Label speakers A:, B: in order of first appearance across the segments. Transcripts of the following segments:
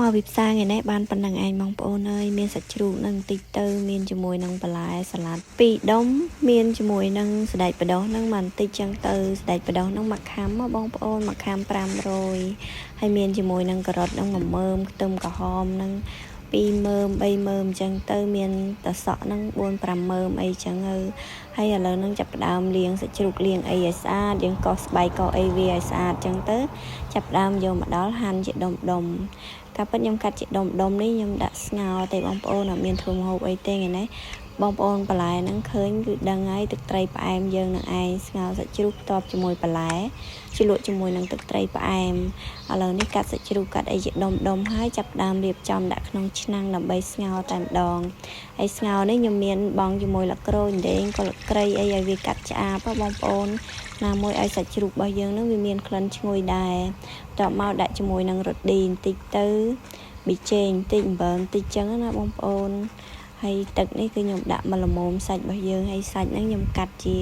A: មកវិផ្សារថ្ងៃនេះបានប៉ុណ្្នឹងឯងបងប្អូនអើយមានសាច់ជ្រូកនឹងបន្តិចទៅមានជាមួយនឹងបន្លែសាឡាត់ពីរដុំមានជាមួយនឹងសណ្ដែកបណ្ដុះនឹងមកបន្តិចចឹងទៅសណ្ដែកបណ្ដុះនឹងមួយខាំបងប្អូនមួយខាំ500ហើយមានជាមួយនឹងការ៉ុតនឹង10000ខ្ទឹមក្រហមនឹង20000 30000អញ្ចឹងទៅមានតសក់នឹង4 50000អីចឹងទៅហើយឥឡូវនឹងចាប់ផ្ដើមលាងសាច់ជ្រូកលាងអីឲ្យស្អាតយើងកោសស្បែកកោសអីវាឲ្យស្អាតចឹងទៅចាប់ផ្ដើមយកមកដល់ហាន់ជាដុំដុំការពិតខ្ញុំកាត់ជាដុំដុំនេះខ្ញុំដាក់ស្ងោរទេបងប្អូនអត់មានធ្វើម្ហូបអីទេថ្ងៃនេះបងប្អូនបន្លែហ្នឹងឃើញគឺដឹងហើយទឹកត្រីផ្អែមយើងនឹងឯងស្ងោរសាច់ជ្រូកផ្ទាប់ជាមួយបន្លែជ្រលក់ជាមួយនឹងទឹកត្រីផ្អែមឥឡូវនេះកាត់សាច់ជ្រូកកាត់អីជាដុំដុំហើយចាប់ផ្ដើមរៀបចំដាក់ក្នុងឆ្នាំងដើម្បីស្ងោរតែម្ដងហើយស្ងោរនេះខ្ញុំមានបងជាមួយលក្រូចដេងក៏លក្រីអីឲ្យវាកាត់ឆ្អាបបងប្អូនណាមួយឲ្យសាច់ជ្រូករបស់យើងនឹងវាមានក្លិនឈ្ងុយដែរបន្ទាប់មកដាក់ជាមួយនឹងរឌីបន្តិចទៅប៊ីចេងបន្តិចអំបិលបន្តិចចឹងណាបងប្អូនហើយទឹកនេះគឺខ្ញុំដាក់មកល្មមសាច់របស់យើងហើយសាច់ហ្នឹងខ្ញុំកាត់ជា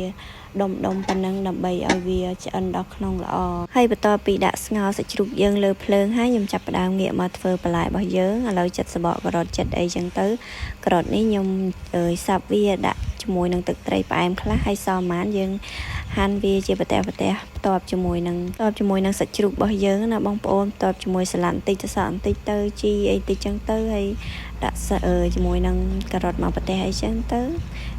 A: ដុំដុំប៉ុណ្ណឹងដើម្បីឲ្យវាឆ្អិនដល់ក្នុងល្អហើយបន្ទាប់ពីដាក់ស្ងោរសាច់ជ្រូកយើងលើភ្លើងហើយខ្ញុំចាប់ផ្ដើមងាកមកធ្វើបន្លែរបស់យើងឥឡូវចិត្តសបកការ៉ុតចិត្តអីចឹងទៅការ៉ុតនេះខ្ញុំសាប់វាដាក់ជាមួយនឹងទឹកត្រីផ្អែមខ្លះហើយសល់ម៉ានយើងហាន់វាជាប្រទេសប្រទេសផ្ទាប់ជាមួយនឹងផ្ទាប់ជាមួយនឹងសាច់ជ្រូករបស់យើងណាបងប្អូនផ្ទាប់ជាមួយសាឡាត់បន្តិចទៅសក់បន្តិចទៅជីអីតិចចឹងទៅហើយដាក់ជាមួយនឹងការ៉ុតមកប្រទេសអីចឹងទៅ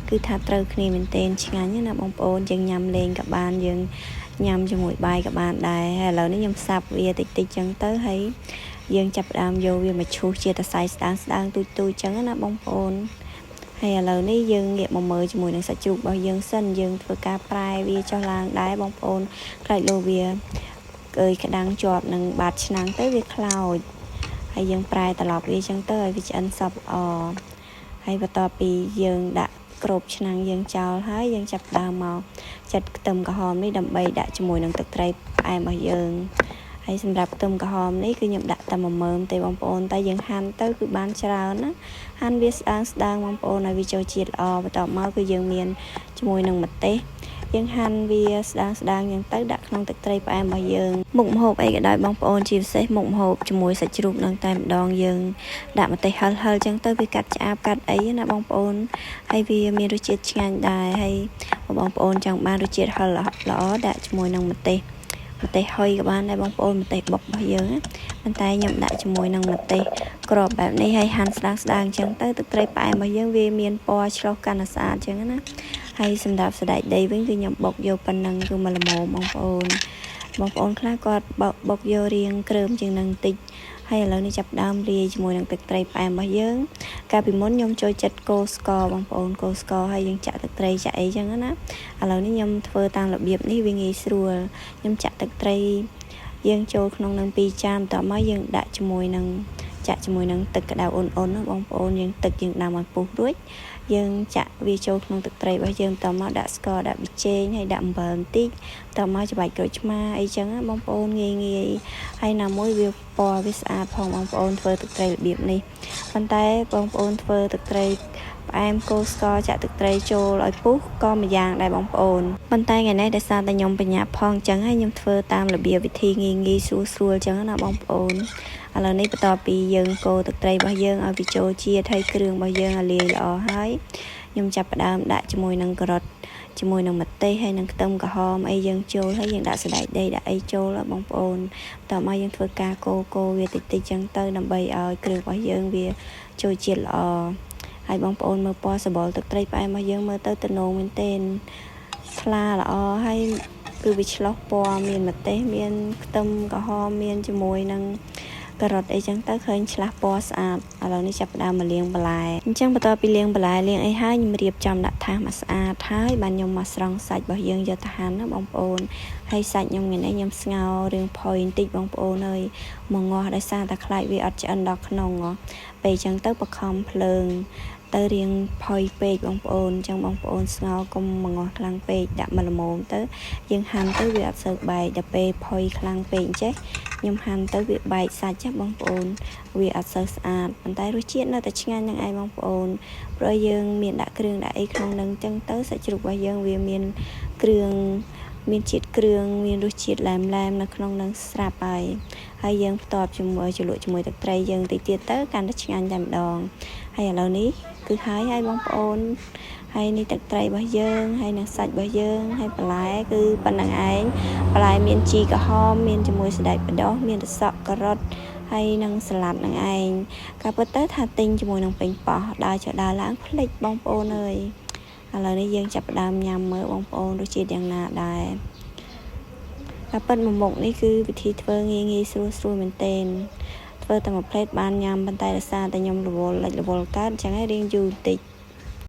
A: គឺថាត្រូវគ្នាមែនទែនឆ្ងាញ់ណាបងប្អូនយើងញ៉ាំលេងក៏បានយើងញ៉ាំជាមួយបាយក៏បានដែរហើយឥឡូវនេះខ្ញុំសាប់វាតិចតិចចឹងទៅហើយយើងចាប់ផ្ដើមយកវាមកឈូសជាតសៃស្ដើងស្ដើងទូចទូចចឹងណាបងប្អូនហើយឥឡូវនេះយើងងាកមកមើលជាមួយនឹងសាច់ជ្រូករបស់យើងសិនយើងធ្វើការប្រែវាចុះឡើងដែរបងប្អូនខ្លាចលោវាអើយក្តាំងជាប់នឹងបាតឆ្នាំងទៅវាខ្លោចហើយយើងប្រែត្រឡប់វាចឹងទៅឲ្យវាឆ្អិនសព្វល្អហើយបន្ទាប់ពីយើងដាក់ក្របឆ្នាំងយើងចោលហើយយើងចាប់ដើមមកចិតខ្ទឹមក្រហមនេះដើម្បីដាក់ជាមួយនឹងទឹកត្រីផ្អែមរបស់យើងហើយសម្រាប់ខ្ទឹមក្រហមនេះគឺខ្ញុំដាក់តែ10000ទេបងប្អូនតែយើងហាន់ទៅគឺបានច្រើនណាហាន់វាស្ដើងស្ដើងបងប្អូនឲ្យវាចូលជាតិល្អបន្ទាប់មកគឺយើងមានជាមួយនឹងម្ទេសយើងហាន់វាស្ដើងស្ដើងយ៉ាងទៅដាក់ក្នុងទឹកត្រីផ្អែមរបស់យើងមុខម្ហូបអីក៏ដោយបងប្អូនជាពិសេសមុខម្ហូបជាមួយសាច់ជ្រូកនឹងតែម្ដងយើងដាក់ម្ទេសហិលហិលចឹងទៅវាកាត់ឆ្អាបកាត់អីណាបងប្អូនហើយវាមានរសជាតិឆ្ងាញ់ដែរហើយបងប្អូនចង់បានរសជាតិហិលល្អដាក់ជាមួយនឹងម្ទេសម្ទេសហុយក៏បានដែរបងប្អូនម្ទេសបុករបស់យើងប៉ុន្តែខ្ញុំដាក់ជាមួយនឹងម្ទេសក្របបែបនេះហើយហាន់ស្ដើងស្ដើងអញ្ចឹងទៅទឹកត្រីផ្អែមរបស់យើងវាមានពណ៌ឆ្លុះកាន់តែស្អាតអញ្ចឹងណាហើយសម្រាប់សណ្ដែកដីវិញគឺខ្ញុំបុកយកប៉ុណ្ណឹងគឺមកល្មមបងប្អូនបងប្អូនខ្លះគាត់បុកយករៀងគ្រើមជាងនឹងបន្តិចហើយឥឡូវនេះចាប់ដើមលាយជាមួយនឹងទឹកត្រីផ្អែមរបស់យើងកាលពីមុនខ្ញុំចូលចិត្តកូរស្ករបងប្អូនកូរស្ករហើយយើងចាក់ទឹកត្រីចាក់អីចឹងណាឥឡូវនេះខ្ញុំធ្វើតាមរបៀបនេះវាងាយស្រួលខ្ញុំចាក់ទឹកត្រីយើងចូលក្នុងនឹង2ចានបន្ទាប់មកយើងដាក់ជាមួយនឹងចាក់ជាមួយនឹងទឹកក្តៅអ៊ុនៗណាបងប្អូនយើងទឹកយើងដាំឲ្យពុះរួចយើងចាក់វាចូលក្នុងទឹកត្រីរបស់យើងបន្ទាប់មកដាក់ស្ករដាក់ប៊ីចេងហើយដាក់អំបិលបន្តិចបន្ទាប់មកច្របាច់ក្រូចឆ្មាអីចឹងណាបងប្អូនងាយងាយហើយណាមួយវាពណ៌វាស្អាតផងបងប្អូនធ្វើទឹកត្រីរបៀបនេះប៉ុន្តែបងប្អូនធ្វើទឹកត្រីផ្អែមកូរស្ករចាក់ទឹកត្រីចូលឲ្យពុះក៏មួយយ៉ាងដែរបងប្អូនប៉ុន្តែថ្ងៃនេះដោយសារតែខ្ញុំបញ្ញាផងអញ្ចឹងហើយខ្ញុំធ្វើតាមរបៀបវិធីងាយងាយស្រួលស្រួលអញ្ចឹងណាបងប្អូនឥឡូវនេះបន្ទាប់ពីយើងកូរទឹកត្រីរបស់យើងឲ្យវាចូលជាតិហើយគ្រឿងរបស់យើងឲ្យលាយល្អហើយខ្ញុំចាប់ផ្ដើមដាក់ជាមួយនឹងការ៉ុតជាមួយនឹងម្ទេសហើយនឹងខ្ទឹមក្រហមអីយើងចូលហើយយើងដាក់សណ្តែកដីដាក់អីចូលបងប្អូនបន្ទាប់មកយើងធ្វើការកូរកូរវាតិចតិចចឹងទៅដើម្បីឲ្យគ្រឿងរបស់យើងវាចូលជាតិល្អហើយបងប្អូនមើលពណ៌សបល់ទឹកត្រីផ្អែមរបស់យើងមើលទៅទំនងមែនទែនថ្លាល្អហើយគឺវាឆ្លោះពណ៌មានម្ទេសមានខ្ទឹមក្រហមមានជាមួយនឹងការ៉ុតអីចឹងទៅឃើញឆ្លាស់ពណ៌ស្អាតឥឡូវនេះចាប់ផ្ដើមមកលាងបន្លែអញ្ចឹងបន្ទាប់ពីលាងបន្លែលាងអីហើយខ្ញុំរៀបចំដាក់ថាសមកស្អាតហើយបានខ្ញុំមកស្រង់សាច់របស់យើងយកទៅហាន់ណាបងប្អូនហើយសាច់ខ្ញុំថ្ងៃនេះខ្ញុំស្ងោររឿងផុយបន្តិចបងប្អូនអើយមកងាស់ដោយសារតែខ្លាចវាអត់ឆ្អិនដល់ក្នុងពេលចឹងទៅបខំភ្លើងទៅរៀងផុយពេកបងប្អូនអញ្ចឹងបងប្អូនស្ងោរកុំមងាស់ខ្លាំងពេកដាក់មកល្មមទៅយើងហាន់ទៅវាអត់សូវបែកដល់ពេលផុយខ្លាំងពេកអញ្ចេះខ្ញុំហាន់ទៅវាបែកសាច់ចាស់បងប្អូនវាអត់សូវស្អាតប៉ុន្តែរសជាតិនៅតែឆ្ងាញ់នឹងឯងបងប្អូនព្រោះយើងមានដាក់គ្រឿងដាក់អីក្នុងនឹងអញ្ចឹងទៅសាច់ជ្រូករបស់យើងវាមានគ្រឿង មានជាតិគ្រឿងមានរសជាតិឡែមឡែមនៅក្នុងនឹងស្រាប់ហើយហើយយើងផ្ទាប់ជាមួយជ្រលក់ជាមួយទឹកត្រីយើងតិចទៀតទៅកាន់តែឆ្ងាញ់តែម្ដងហើយឥឡូវនេះគឺហើយហើយបងប្អូនហើយនេះទឹកត្រីរបស់យើងហើយនឹងសាច់របស់យើងហើយបន្លែគឺប៉ុណ្្នឹងឯងបន្លែមានជីក្រហមមានជាមួយសណ្តែកបណ្ដុះមានត្រសក់ការ៉ុតហើយនឹងសាឡាត់នឹងឯងការពិតទៅថាទិញជាមួយនឹងប៉េងប៉ោះដើរចុះដើរឡើងភ្លេចបងប្អូនអើយឥឡូវនេះយើងចាប់ផ្ដើមញ៉ាំមើលបងប្អូនរសជាតិយ៉ាងណាដែរការពិតមួយមុខនេះគឺវិធីធ្វើងាយងាយស្រួលស្រួលមែនទែនធ្វើតែមួយផ្លេតបានញ៉ាំប៉ុន្តែដោយសារតែខ្ញុំរវល់លិចរវល់កើតអញ្ចឹងឯងរៀងយូរបន្តិច។